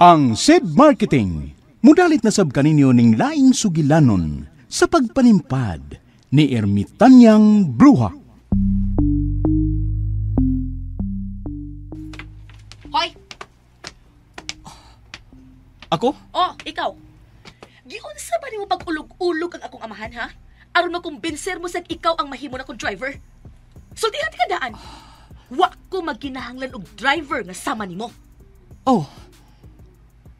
Ang SED Marketing, mudalit na sab kaninyo ning laing sugilanon sa pagpanimpad ni Ermitanyang Bruha. Hoy! Ako? Oh, ikaw. Giunsa ba nimo pag-ulog-ulog ang akong amahan, ha? Aron makumbinser mo sa ikaw ang mahimo na kong driver. Sultihan ka daan. Wa ko magkinahanglan og driver nga sama nimo. Oh.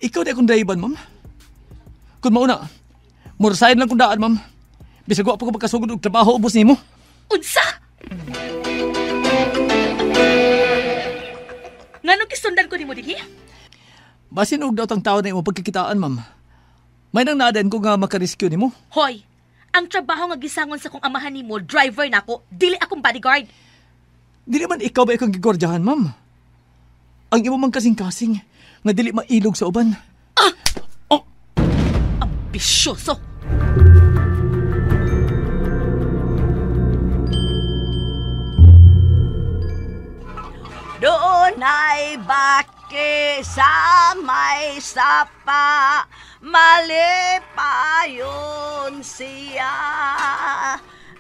Ikaw di akong driver, ma'am. Kung mauna, murasahin lang kong daan, ma'am. Bisag wa pa ko pagkasugod og trabaho ubos nimo. Unsa? Nganong gisundan ko nimo dinhi? Basin og daot ang tao na imo pagkikitaan, ma'am. May nang naaden ko nga makarescue nimo. Hoy, ang trabaho nga gisangon sa kong amahan nimo, driver nako, dili akong bodyguard. Dili man ikaw ba ikong gigordyahan, ma'am? Ang imo mang kasing-kasing nga dili mailog sa uban. Ah! Oh! Ambisyoso! Doon ay baki sa may sapa, malipayon siya.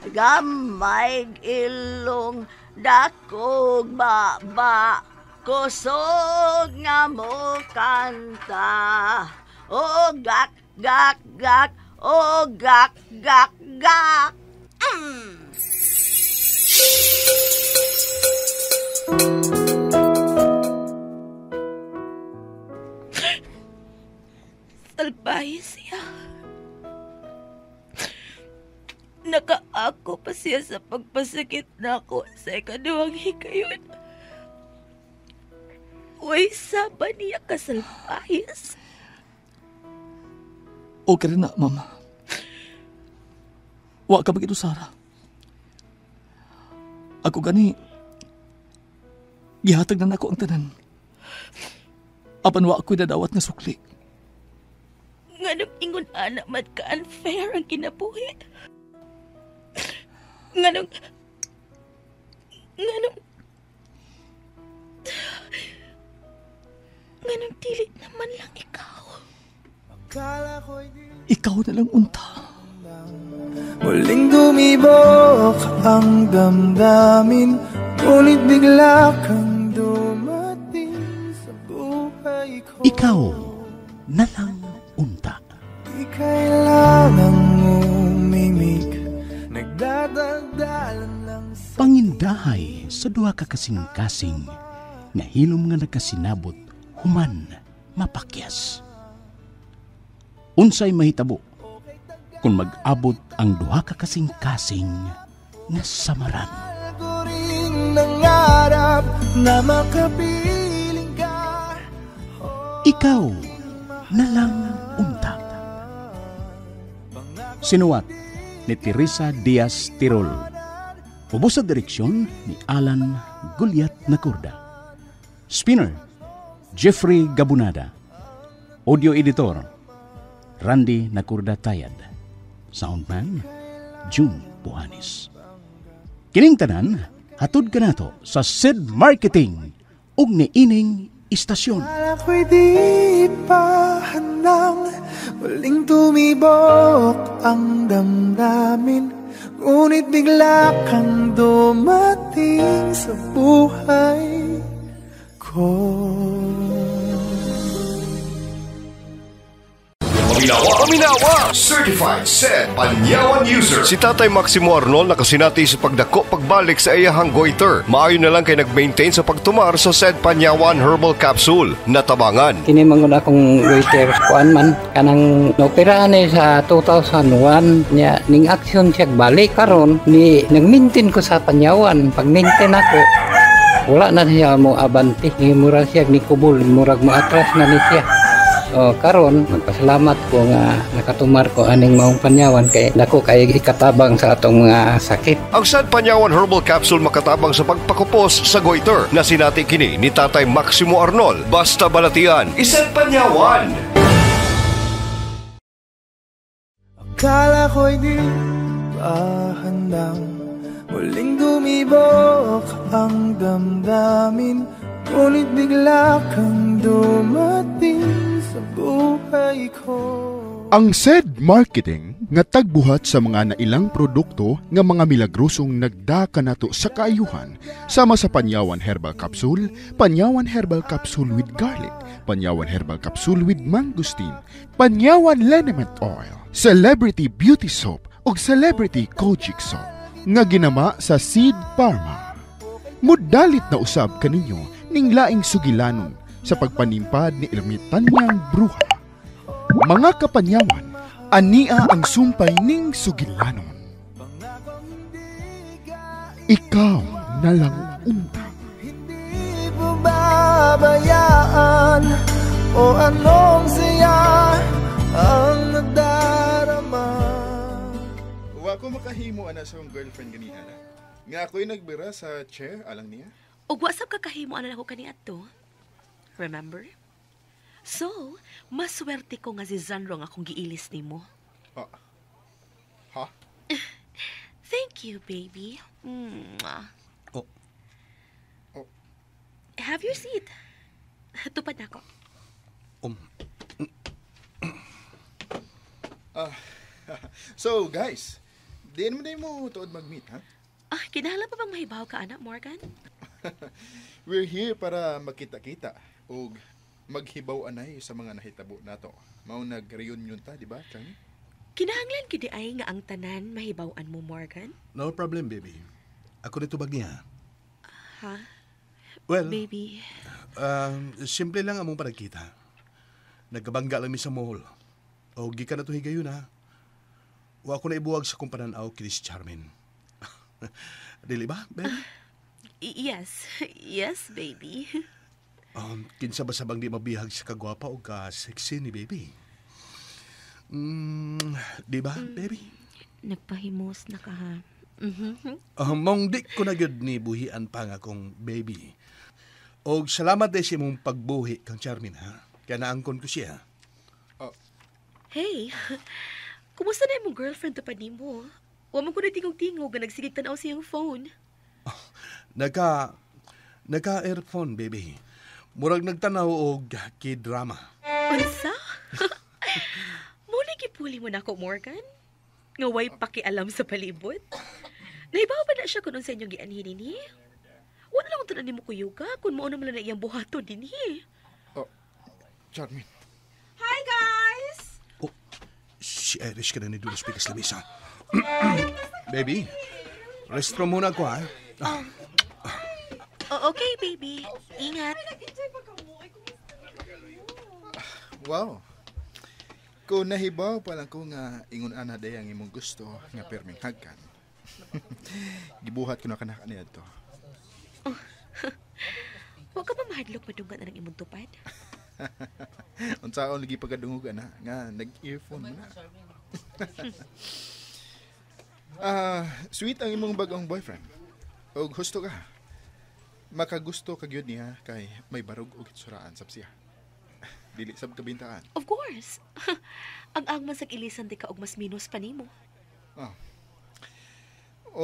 Gamay ilong dakog baba, kusog nga mo kanta. O gak, gak, gak, o gak, gak, gak. Mm. Salbahe siya. Nakaako pa siya sa pagpasakit nako sa ikaduhang higayon. Uy, saba niya kasalpahis. Okay rin na, ma'am. Wa ka bagito, Sarah. Ako gani, gihatag na nako ang tanan. Apan wa ako'y dadawat nga sukli. Nganong ingon anak man ka unfair ang kinabuhi. Nganong dili naman lang ikaw. Ikaw na lang unta. Muling dumibok ang damdamin, ngunit bigla kang dumating sa buhay ko. Ikaw na lang unta. Di kailangang umimik, nagdadaldalan lang sa pangindahay sa duha ka kasing-kasing nga hilom nga nakasinabot human mapakyas. Unsay mahitabo kung mag-abot ang duha ka kasing-kasing nga samaran? Nangarap na makapiling ka. Ikaw na lang unta. Sinuwat ni Teresa Diaz Tirol. Ubos sa direksyon ni Alan Gulyat Nacorda. Spinner, Jeffrey Gabunada. Audio editor, Randy Nacorda Tayad. Soundman, June Buhanis. Kining tanan, hatod kanato sa SED Marketing ug niining istasyon. Ako'y di pa handang muling tumibok ang damdamin, ngunit bigla kang dumating sa buhay ko. Paminawa! Certified SED Panyawan user. Si Tatay Maximo Arnold nakasinati sa pagdako pagbalik sa iyahang goiter. Maayo na lang kay nag-maintain sa pagtumar sa SED Panyawan Herbal Capsule. Natabangan. Kini mangun akong goiter kuan man kanang naoperahan ni sa 2001 niya ning aksyon siya balik karon ni nag-maintain ko sa Panyawan. Pag-maintain ako wala na siya mo abanti. Ni murag siya ni kubol, murag mo atras na ni siya. O karon magpasalamat ko nga nakatumar ko aning maong Panyawan kay dako kay ikatabang sa atong mga sakit. Ang SED Panyawan Herbal Capsule makatabang sa pagpakupos sa goiter na sinati kini ni Tatay Maximo Arnold. Basta balatian, iSED Panyawan. Akala ko'y di pa handang muling dumibok ang damdamin, ngunit bigla kang dumating sa buhay ko. Ang SED Marketing nga tagbuhat sa mga nailang produkto nga mga milagrosong nagdaka nato sa kaayuhan sama sa Panyawan Herbal Capsule, Panyawan Herbal Capsule with Garlic, Panyawan Herbal Capsule with Mangosteen, Panyawan Liniment Oil, Celebrity Beauty Soap ug Celebrity Kojic Soap nga ginama sa Seed Pharma. Mudalit na usab kaninyo ning laing sugilanon sa pagpanimpad ni Ermitanyang Bruha. Mga kapanyawan, ania ang sumpay ning sugilanon. Ikaw na lang unta. Hindi pababayaan o anong saya ang nadarama. Wa ko makahimo ana sa akong girlfriend ganiha na. Nga ako'y nagbira sa chair alang niya. Ug wa sab kakahimo ana nako kaniadto. Remember? So, maswerte ko nga si Zandro ang akong giilis nimo. Ha? Thank you, baby. Mwah. Oh. Oh. Have your seat. Tupad na ako. So, guys, diin mo na mo tuod mag-meet, ha? Ah, kinahanglan pa bang mahibaw ka, anak, Morgan? We're here para magkita-kita ug maghibaw anay sa mga nahitabo nato. Mao nag-reunion ta, di ba, Charmy? Kinahanglan gid ay nga ang tanan mahibaw-an mo, Morgan. No problem, baby. Ako na tubag niya. Ha? Well, Baby. Simple lang among panagkita. Nagkabangga lang mi sa mall. O gikan na to higayon, ha. Wa ko na ibuwag sa kong pananaw kini si Charmin. Dili ba, baby? Yes. Yes, baby. Kinsa ba sabang di mabihag sa kagwapa o ka-sexy ni baby? Di ba, baby? Nagpahimos na ka, ha? Mm-hmm. Mong di ko na gyud ni buhian pa nga akong baby. Og salamat din sa imong pagbuhi kang Charmin, ha? Kaya naangkon ko siya. Oh. Hey, kumusta na imong girlfriend tupad nimo? Wa man ko na tingog-tingog nga nagsigig tan-aw sa iyang phone. Oh, naka-earphone, baby. Murag nagtanaw og k-drama. Unsa? Muna gipuli mo na ako, Morgan? Nga way pakialam sa palibot? Nahibaw ba na siya kung unsa inyong gianhin dinhi? Wala lang tanan nimo kuyuga kung mao naman na iyang buhaton dinhi. Oh, Charmin. Hi, guys! Oh, si Irish ka na ni Dulas Pikas Lamisa. Baby, restroom muna ako, ha? Oh. Oh, okay, baby. Ingat. Wow. Kung nahibaw pa lang ko nga ingon ana day ang imong gusto nga pirming hagkan. Gibuhat ko na kanak niya to. Oh. Wa ka ba mahadlok madunggan anang imong tupad? Unsaon lagi pagkadungog ana nga nag-earphone mo na. Sweet ang imong bagong boyfriend. Og husto ka. Makagusto ka gyud niya kay may barog og hitsuraan sab siya. Dili sab kabintaan. Of course. Ang angman sa ilisan di ka og mas minus pa nimo. Oh.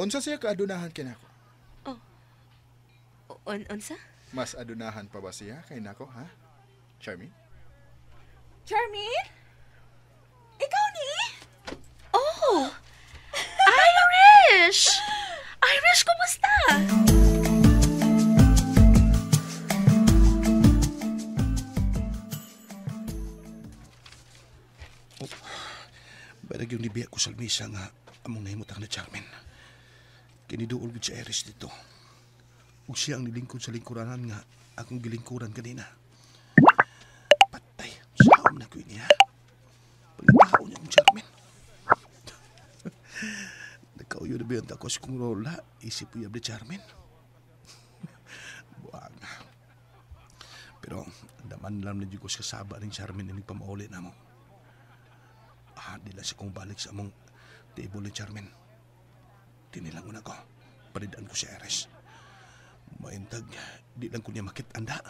Unsa siya kaadunahan kay nako? Oh. Unsa? Mas adunahan pa ba siya kay nako, ha? Charmy? Charmy? Ikaw ni? Oh! Irish! Irish, kumusta? Oh, barag yung nibiya ko sa misa nga among nahimutang na Charmin. Kiniduol gud si Iris dito. Ug siya ang nilingkod sa lingkuranan nga akong gilingkuran kanina. Patay, saom na ko niya. Pagkatao niya akong Charmin. Nagkauyo na ba yun ako sa kong rola? Isip uyab ni Charmin. Buang. Pero daman lang na dyan ko sa kasaba ng Charmin na nagpamauli na mo. Di lang siya kong balik sa among table ni Charmin. Tinilang ko na ko. Palidaan ko si Ares. Maintag, di lang ko niya makitanda.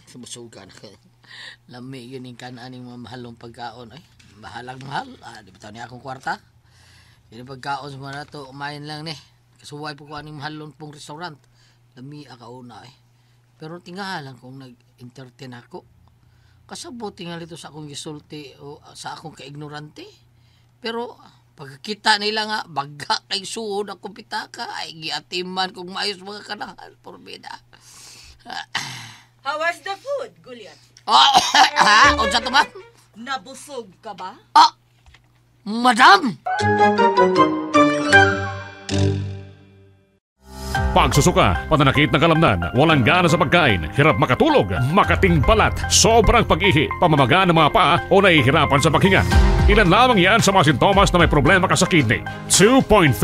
Sumusuga na ka. Lami yun yung kananing mga mahalong pagkaon. Ay, mahalang mahal. Ah, di ba taon niya akong kwarta? Yun ang pagkaon sa mga nato, umayin lang ni. Kasuway po ko aning mahalong pong restaurant. Lami akauna eh. Pero tingahalan kung nag-entertain ako. Kasabot tingal ito sa akong gisulti o sa akong kaignorante. Pero pagkakita nila nga, bagga kay suod akong pitaka, ay giatiman kung maayos mga kanahan, porbida. How was the food, Goliath? Oh, ha? Unsa to, ma'am? Nabusog ka ba? Ah! Madam! Pagsusuka, pananakit ng kalamnan, walang gana sa pagkain, hirap makatulog, makating balat, sobrang pag-ihi, pamamaga ng mga paa o nahihirapan sa paghinga. Ilan lamang yan sa mga sintomas na may problema ka sa kidney. 2.3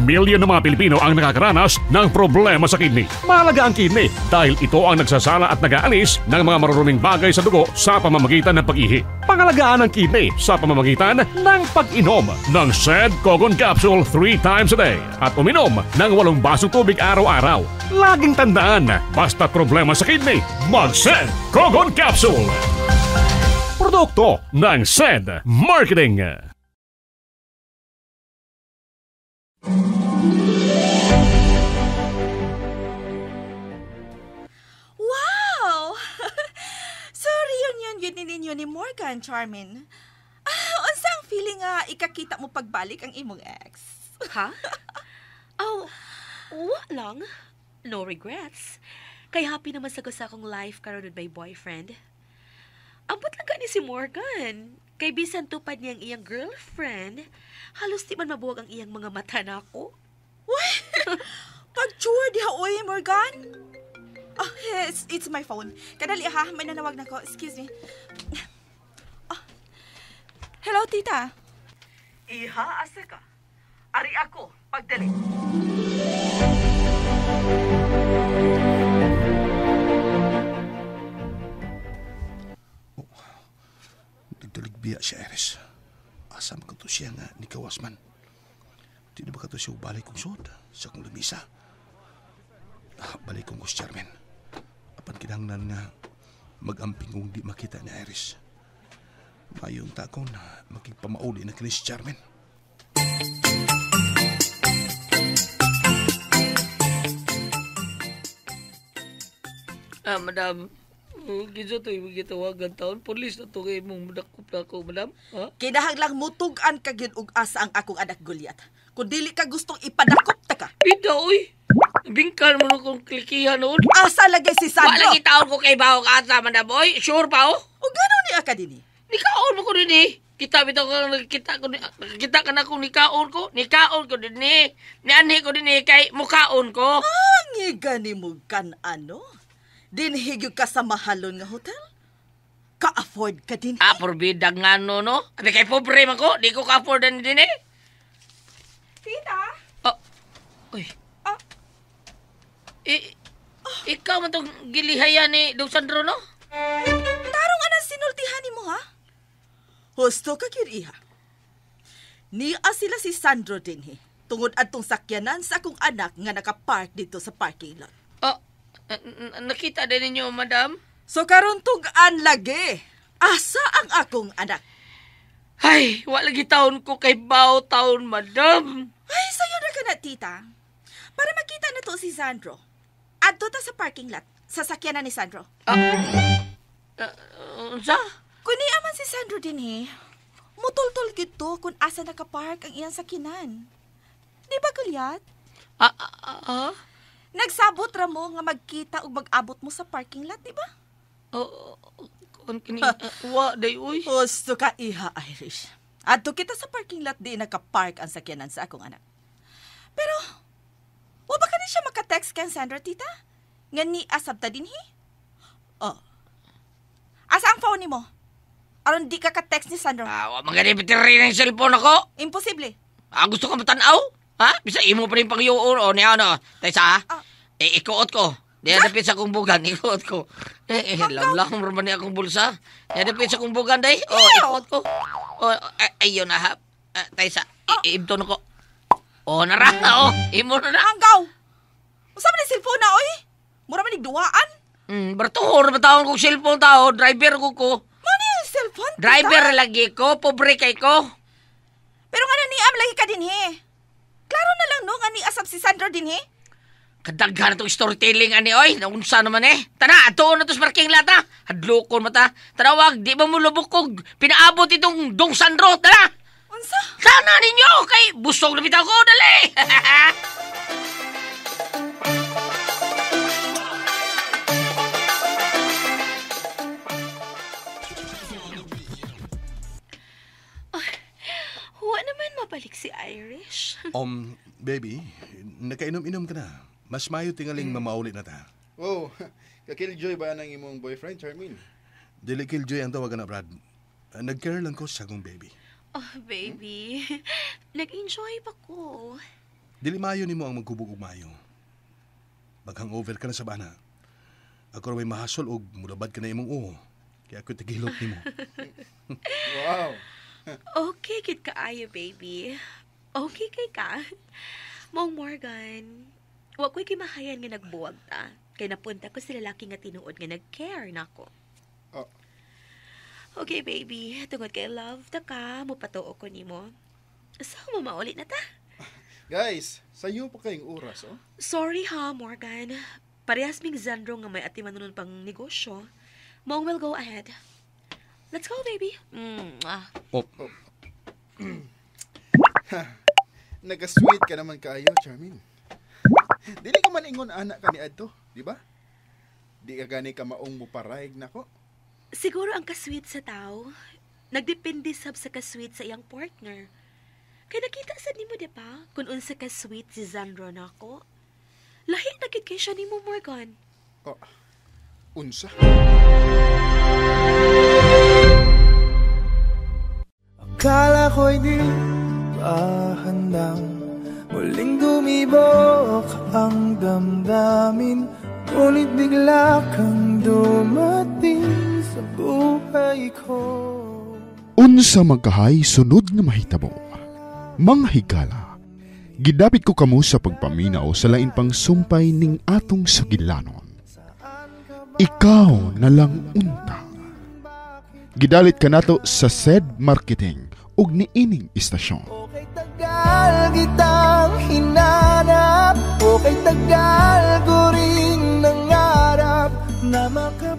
million na mga Pilipino ang nakakaranas ng problema sa kidney. Mahalaga ang kidney dahil ito ang nagsasala at nag-aalis ng mga maruruming bagay sa dugo sa pamamagitan ng pag-ihi. Pangalagaan ang kidney sa pamamagitan ng pag-inom ng Sed Kogon Capsule 3 times a day at uminom ng 8 basong tubig araw-araw. Laging tandaan, basta problema sa kidney, mag-Sed Kogon Capsule! Produkto ng Sed Marketing. Wow! So, reunion yun ninyo ni Morgan, Charmin. Ah, unsa ang feeling nga ikakita mo pagbalik ang imong ex? Ha? Oh, wa lang. No regrets. Kay happy naman sa sa akong life karon with my boyfriend. Ambot lang gani si Morgan. Kay bisan tupad niyang iyang girlfriend, halos di man mabuwag ang iyang mga mata nako. Uy! Pag-chur diha oy, Morgan. Oh, it's my phone. Kadali ha, may nanawag na ko. Excuse me. Oh. Hello, tita. Iha, asa ka? Ari ako, pagdali. Oh, nagdaligbiya siya, Iris. Asam ko to siya nga ni Kawasman. Di na ba ka to siya balik kong suot sa kong lamisa? Ah, balik kong kus, Charmin. Apan kinahanglan nga mag-amping kong di makita ni Iris. Mayon ta ko na makipamauli na kini si Charmin. Ah, madam. Kinsa to imong gitawagan taon? Pulis na to kay imong madakop na ako, madam. Ha? Kinahanglang mutug-an ka gyud og asa ang akong anak Goliath. Kung dili ka gustong ipadakop ta ka. Bida, oy. Bingkan mo na kong klikihan noon. Asa lagi si Sandro? Wala lagi taon ko kay bawang asa, madam. Oy, sure pa, oh? O gano'n niya ka din eh? Nikaon mo ko din eh. Kita bitaw ka nakita ko nakita ka na kung nikaon ko. Nikaon ko din eh. Nianhi ko din eh kay mukaon ko. Angi gani mo kan ano? Dinhigyo ka sa mahalon nga hotel? Ka-afford ka din? Ah, porbida nga no, no? Abi kay pobre man ko, di ko ka-afford din eh. Tita? Oh. Uy. Ah. Ikaw man tong gilihayan ni Dong Sandro, no? Tarong anang sinultihan ni mo, ha? Husto ka gyud iha. Niya sila si Sandro din, he. Tungod adtong sakyanan sa akong anak nga nakapark dito sa parking lot. Oh, nakita din ninyo, madam? So karon tug-an lagi. Asa ang akong anak? Ay, wala lagi taon ko kay bao taon, madam. Ay, sayo na ka na, tita. Para makita na to si Sandro. Adto ta sa parking lot, sa sakyanan ni Sandro. Unsa? Kung niya man si Sandro din eh, mutultol gid to kung asa nakapark ang iyang sakinan. Di ba, Goliath? Nagsabot ra mo nga magkita ug mag-abot mo sa parking lot, di ba? Oo, kun kini wa day uy. Husto ka iha, Irish. Adto kita sa parking lot di nakapark ang sakyanan sa akong anak. Pero wa ba kani siya maka-text kay Sandra, tita? Nga ni asabta dinhi? Oh. Asa ang phone nimo? Aron di ka ka-text ni Sandro. Ah, wa man gani battery ng cellphone ako. Imposible. Ah, gusto ka matanaw? Ha? Bisa imo pa rin pangyuon o niya ano. Taysa ha? Eh, ikuot ko. Diya dapit sa akong bugan, ikuot ko. Eh, lamlam ra man ni akong bulsa. Diya dapit sa akong bugan day. Oh, ikuot ko. Oh, ayo na ha. Taysa, iibton ko. Oh, nara. Oh, imo na na. Hanggaw. Usa man ni cellphone na oy? Mura man igduwaan. Bartuhor ba taon kong cellphone tao, driver ko. Mo ni ang cellphone, tita? Driver lagi ko, pobre kay ko. Pero nga naniam lagi ka din he. Klaro na lang no nga ni asab si Sandro din he. Kadaghan na itong storytelling ani oy, naunsa naman eh. Tana, atuon na to sa parking lot ha. Hadlokon mata. Tanawag, di ba mo lubok pinaabot itong Dong Sandro, tara. Unsa? Sana ninyo kay busog na bitaw ko, dali. Huwa naman mabalik si Irish. Baby, nakainom-inom ka na. Mas mayo tingaling mamauli na ta. Oh, kakiljoy ba ng imong boyfriend, Charmaine? Dili killjoy ang tawagan na, Brad. Nag-care lang ko sa akong baby. Oh, baby. Nag-enjoy pa ko. Dili mayo nimo ang magkubog og mayo. Mag-hangover ka na sa bana. Ako ra may mahasol og mulabad ka na imong uho. Kaya ako tigilot nimo. Wow. Okay, kid kaayo, baby. Okay kay ka. Mong Morgan, wa ko'y kimahayan nga nagbuwag ta. Kay napunta ko sa lalaki nga tinuod nga nag-care nako. Oh. Okay, baby. Tungod kay love ta ka, mupatuo ko nimo. So, mamauli na ta. Guys, sayo pa kayong oras, oh. Sorry ha, Morgan. Parehas ming Zandro nga may atiman nun pang negosyo. Mong will go ahead. Let's go, baby. Mwah. Oh. Nag-sweet ka naman kaayo, Charmaine. Dili ka man ingon anak ka ni adto, di ba? Di ka gani ka maong muparaig nako. Siguro ang kasweet sa tao, nagdepende sab sa kasweet sa iyang partner. Kay nakita sad nimo di ba kung unsa kasweet si Zandro nako? Lahi na gid kay siya nimo, Morgan. Oh, unsa? Akala ko'y di pa handang muling dumibok ang damdamin, ngunit bigla kang dumating sa buhay ko. Unsa magkahay sunod nga mahitabo? Mga higala, gidapit ko kamo sa pagpaminaw sa lain pang sumpay ning atong sugilanon. Ikaw na lang unta. Gidalit kanato sa SED Marketing ug niining istasyon. Okay tagal kitang hinanap, okay tagal ko rin nangarap na maka